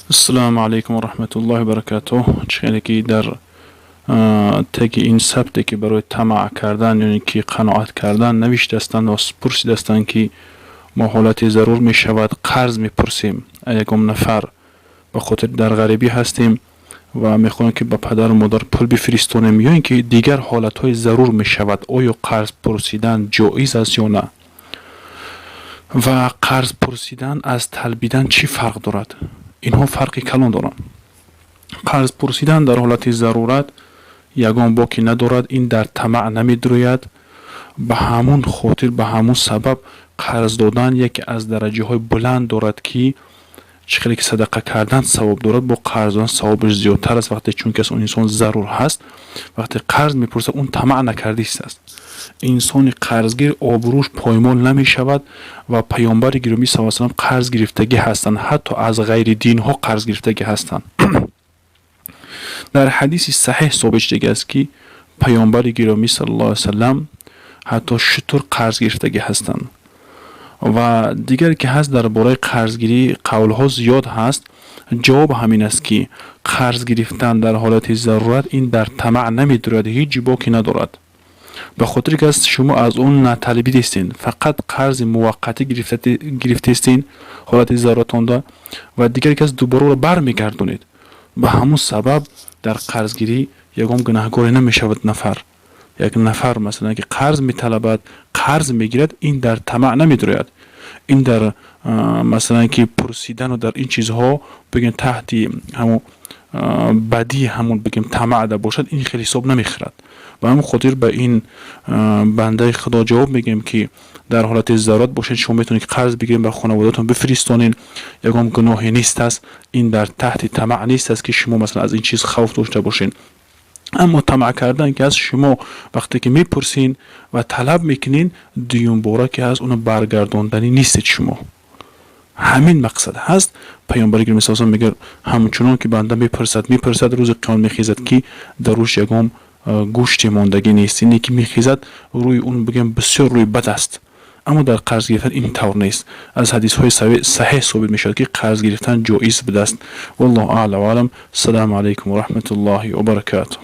Ассалому алайкум ва раҳматуллоҳи ва баракатуҳ. Чӣ хеле ки дар теги ин сабте, ки барои тамаъ кардан ё ки қаноат кардан навиштастанд ва пурсидастанд, ки мо ҳолати зарур мешавад, қарз мепурсем ягон нафар, ба хотир дар ғарибӣ ҳастем ва мехоҳем, ки ба падару модар пул бифиристонем ё ин ки дигар ҳолатҳои зарур мешавад, оё қарз пурсидан ҷоиз аст ё на? Ва қарз пурсидан аз талбидан чӣ фарқ дорад? Инҳо фарқи калон доранд. Қарз пурсидан дар ҳолати зарурат ягон боке надорад, ин дар тамаъ намедурӯяд. Ба ҳамун хотир, ба ҳамун сабаб қарз додан яке аз дараҷаҳои баланд дорад, ки чӣ хеле ки садақа кардан савоб дорад, бо қарз додан савобаш зиёдтар аст. Вақте чунки аз он инсон зарур ҳаст, вақте қарз мепурсад, он тамаъ накардист аст. Инсони қарзгир обрӯш поймол намешавад. Ва Паёмбари гиромӣ са салам қарз гирифтагӣ ҳастанд, ҳатто аз ғайри динҳо қарз гирифтагӣ ҳастанд. Дар ҳадиси саҳеҳ собит шудагӣ аст, ки Паёмбари гиромӣ саллаллоҳу алайҳи васалам ҳатто шутур қарз гирифтагӣ ҳастанд. Ва дигар ки ҳаст, дар бораи қарзгирӣ қавлҳо зиёд ҳаст. Ҷавоб ҳамин аст, ки қарз гирифтан дар ҳолати зарурат ин дар тамаъ намедурад, ҳеҷ боке надорад, ба хотире ки аст шумо аз он наталбидестен, фақат қарзи муваққатӣ гирифтестен ҳолати заруратонда. Ва дигар ки аст, дубора ӯро бармегардонед. Ба ҳамун сабаб дар қарзгирӣ ягон гунаҳгоре намешавад. Нафар, як нафар, масалан, ки қарз металабад, қарз мегирад, ин дар тамаъ намедурояд. Ин дар, масалан, ки пурсидану дар ин чизҳо, бигем, таҳти ҳамун бадии ҳамун, бигем, тамаъда бошад, ин хеле ҳисоб намехӯрад. Ба ҳамин хотир ба ин бандаи Худо ҷавоб мегӯем, ки дар ҳолати зарурат бошед, шумо метавонед қарз бигиред, ба хонаводатон бифиристонед, ягон гуноҳе нест аст. Ин дар таҳти тамаъ нест аст, ки шумо, масалан, аз ин чиз хавф дошта бошед. Аммо тамаъ кардан ки ҳаст, шумо вақте ки мепурсин ва талаб мекунед, дуюмбора ки ҳаст, уно баргардонданӣ нестед шумо. Ҳамин мақсад ҳаст. Паёмбари гиромӣ са мегӯяд: ҳамчунон ки банда мепурсад, мепурсад, рӯзи қиёмат мехезад, ки дар рӯш ягон гӯште мондагӣ нест. Ине ки мехезад, рӯи он, бигӯем, бисёр рӯи бад аст. Аммо дар қарз гирифтан ин тавр нест. Аз ҳадисҳои саҳеҳ собит мешавад, ки қарз гирифтан ҷоиз будааст. Валлоҳу аъла ва аълам. Ассалому алайкум ва раҳматуллоҳи ва баракатуҳ.